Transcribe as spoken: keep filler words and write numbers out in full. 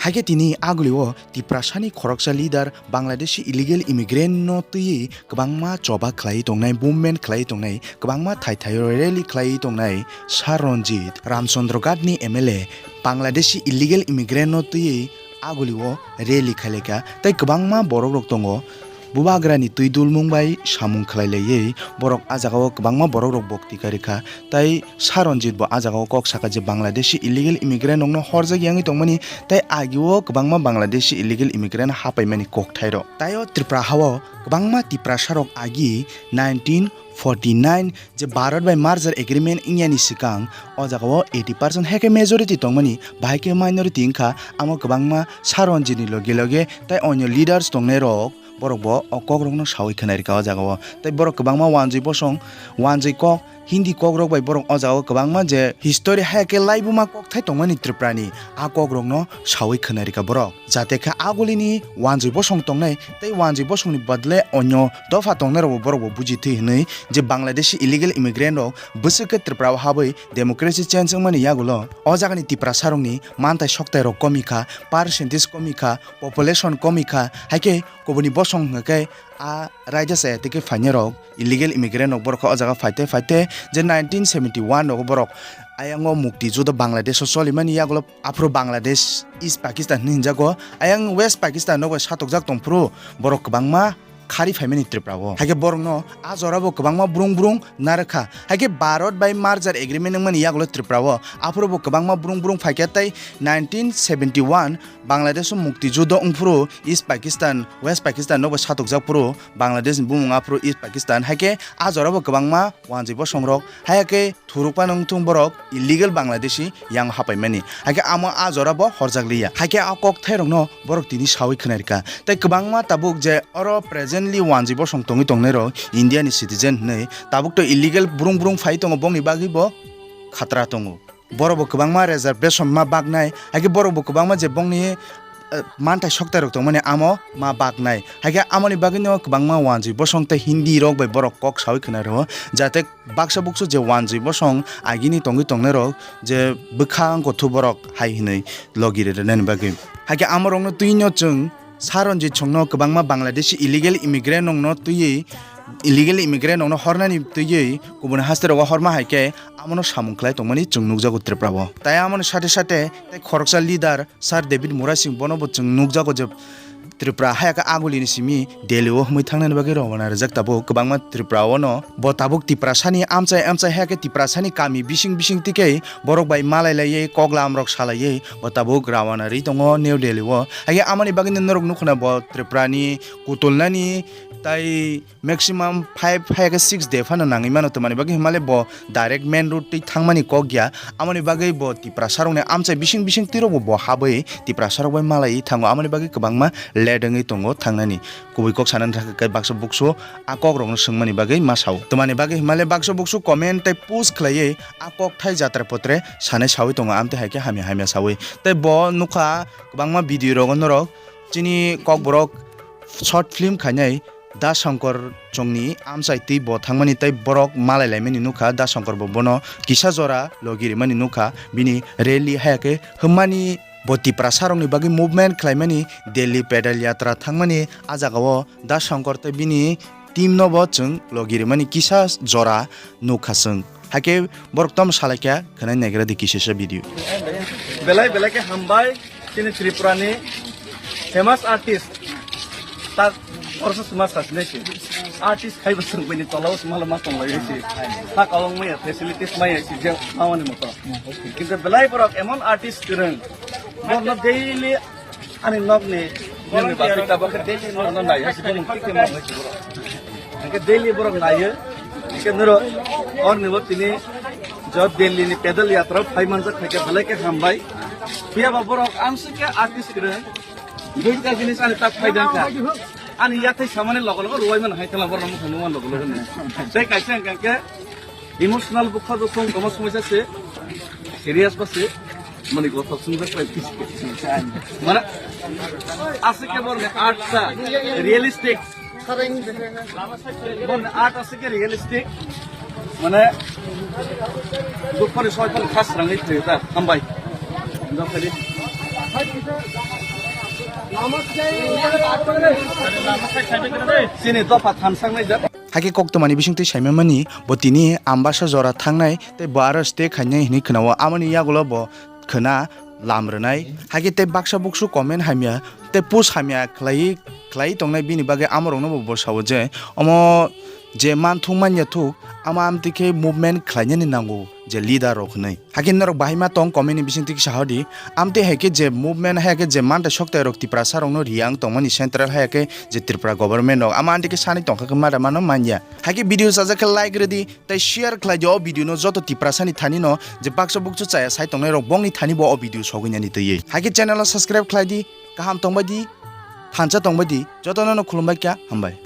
Haikhe tini agulio Tiprasani khoroksa leader Bangladeshi illegal immigrant no twiwi kwbangma choba khlaiwi tongnai, movement khlaiwi tongnai, kwbangma thai thaio rally khlaiwi tongnai Sir Ranjit, Ramchandra Ghat ni M L A, Bangladeshi illegal immigrant no twiwi agulio rally khailaikha, tei kwbangma borok rok tongo. Bubagrani twi dulmung bai samung khlai laiwi borok ah jagao kwbangma borok rok bokti karikha, tei Sir Ranjit bo ah jagao kok sakha je Bangladeshi illegal immigrant rokno horjak yangwi tongmani, tei agio kwbangma Bangladeshi illegal immigrant hapaimani kokthairok. Tei o Tripura hao kwbangma Tiprasa rok agi nineteen forty nine je Bharat bai merger agreement wngyani swkang o jagao eighty percent haikhe majority tongmani, bahai khe minority wngkha, amo kwbangma Sir Ranjit ni loge loge tei onyo leaders tongnai rok, borok bo o kok rokno sawi khwnai rikha o jagao. Tei borok kwbangma wanjwi bosong, wanjwi kok, Hindi kok rok bai borok o jagao kwbangma je history haikhe laibuma kokthai tongmani Tripura ni, a kok rokno sawi khwnai rikha borok. Jate khe agulini wanjwi bosong tongnai tei wanjwi bosongni badle onyo dopha tongnai rokbo borokbo buji thwi hwnwi je Bangladeshi illegal immigrant rok bwswk khe Tripura o habwi democracy change wngmani yagulo o jagani Tiprasa rokni manthai soktai rok komi kha, percentage komi kha, population komi kha, haikhe kubuni bosong hwnkhe a raida chaya tike phainai rok illegal immigrant rok borok o jaga phaite phaite je nineteen seventy one rogo borok ayang o mukti judo Bangladesh o cholimani yagulo aphuru Bangladesh East Pakistan hinwi hinjago, ayang West Pakistan rok bai satokjak tongphuru borok kwbangma khari phaimani Tripura o. Haikhe borokno a jorabo kwbangma brung brung narwkha. Haikhe Bharat bai merger agreement wngmani yagulo Tripura o aphuru bo kwbangma brung brung phaikha tei nineteen seventy one Bangladesh o mukti judo wngphuru East Pakistan, West Pakistan rok bai satokjak phuru Bangladesh ni bumung aphuru East Pakistan. Haikhe a jorabo kwbangma wanjwi bosong rok, haikhe thurukma nungthung borok illegal Bangladeshi yang hapaimani. Haikhe amo a jora bo horjak liya. Haikhe a kok thai rokno borok tini sawi khwnai rikha. Tei kwbangma tabuk je oro presently wanjwi bosong tongwi tongnai rok India ni citizen hwnwi tabuk to illegal brung brung phai tongo bongni bagwi bo khatra tongo. Borok bo kwbangma reservation ma baknai, haikhe borok bo kwbangma je bongni, eh, manthai soktai rok tongmani amo ma baknai. Haikhe amoni bagwino kwbangma wanjwi bosong tei Hindi rok bai borok kok sawi khwnai rwo, jate baksa buksu je wanjwi bosong agini tongwi tongnai rok je bwkha wngkothu borok hai hwnwi logi rwnani bagwi. Haikhe amorokno twino chwng Sir Ranjit songno kwbangma Bangladeshi illegal immigrant rokno twiwi, illegal immigrant rokno hornani twiwi kubun haste rogo horma hai khe amono samung khlai tongmani chwng nukjago Tripura o. Tai amoni sate sate tai khoroksa leader Sir David Murasing bono bo chwng nukjago je Tripura hayaka agulini simi Delhi o hwnwi thangnani bagwi rwna rijak tabuk kwbangma Tripura o no. Bo tabuk Tiprasani amchai amchai hai khe Tiprasani kami bising bising tike borok bai malai laiwi koklam rok salaiwi bo tabuk rawana ri tongo New Delhi o. Haikhe amoni bagwino norok nukhuna bo Tripurani kutulnani tai maximum five hai khe six day phano nangwi mano, twmani bagwi himale bo direct main road twi thangmani kok ya. Amoni bagwi bo Tiprasa rokni amchai bising bising twi rokbo bo habwi Tiprasa rok bai malai thango, amoni bagwi kwbangma late wngwi tongo thangnani. Kubui kok sanani thangkhe baksa buksu a kok rokno swngmani bagwi ma sao. Twmani bagwi himale baksa buksu comment tei post khlaiwi a kok thai jatra potre sanai sawi tongo, amtwi hai khe hamya hamya sawi. Tei bo nukha kwbangma video rogo norok chini kokborok short film khainai Da Shankar chongni amchai twi bo thangmani tei borok malai laimani nukha. Da Shankar bo bono kisa jora logi rimani nukha, bini rally hai khe hwnmani. Bo Tiprasa rokni bagwi movement khlaimani, Delhi pedal yatra thangmani, a jagao Da Shankar tei bini team no bo chwng logi rimani kisa jora nukha chwng. Haikhe borok tamo salaikha khwnai naigra di kisisa video. Belai belai khe hambai chini Tripura ni famous artist. Ta orsa suma sasne si artist khai bwswng bini tola o suma lama tong lai si. Ta kawang maya facilities maya si je mawani moto. Kintu belai borok emon artist kwrwng. Borno daily ani nokni nokni bagwi tabok daily nokno nai hasi borok kike ma hasi borok. Hake daily borok nayo. Hake nuro orni bo tini jo Delhi ni pedal yatra phai manjak hake belai khe hambai. Phiya ba borok amsike artist kwrwng. Duita jinis ani tak phai dangkha. Ani yathai samani logo logo ruwai man hai tala borok mukha nungma logo logo ni. Tei kaisa hwnkha khe emotional bukha do song toma somoisa se serious ba se mani gothok sung jak pai pis. Mana asike borok ni art sa realistic. Borok ni art asike realistic. Mane dukpani soipan khas rangwi thwi ta hambai. Jokhali. Chini dopha thamsaknai jak. Hakhe koktwmani bisingtwi saimamani bo tini Ambasa jora thangnai tei bo aro stay khainai hinwi khwnao, amoni yagulo bo khwna lam rwnai. Hakhe tei baksa buksu comment hamya tei post hamya khlaiwi khlaiwi tongnai, bini bagwi amorokno bo bwsao je omo je manthung manya thuk, ama amtwi khe movement khlainani nango je leader rok hinwi. Hakhe norok bahai ma tong comment ni bisingtwi kisa hodi, amtwi hai khe je movement hai khe je mantai soktai rok Tiprasa rokno ri ang tongmani central hai khe je Tripura government rok ama amtwi khe sani tongkha khe mada mano manya. Hakhe video sajak khe like rwdi tei share khlai di o video no joto Tiprasa ni thani no, je baksa buksu chaya sai tongnai rok bongni thani bo o video sogwi nani twiwi. Hakhe channel o subscribe khlai di, kaham tongbai di, thansa tongbai di, jotono no khulumbai kha, hambai.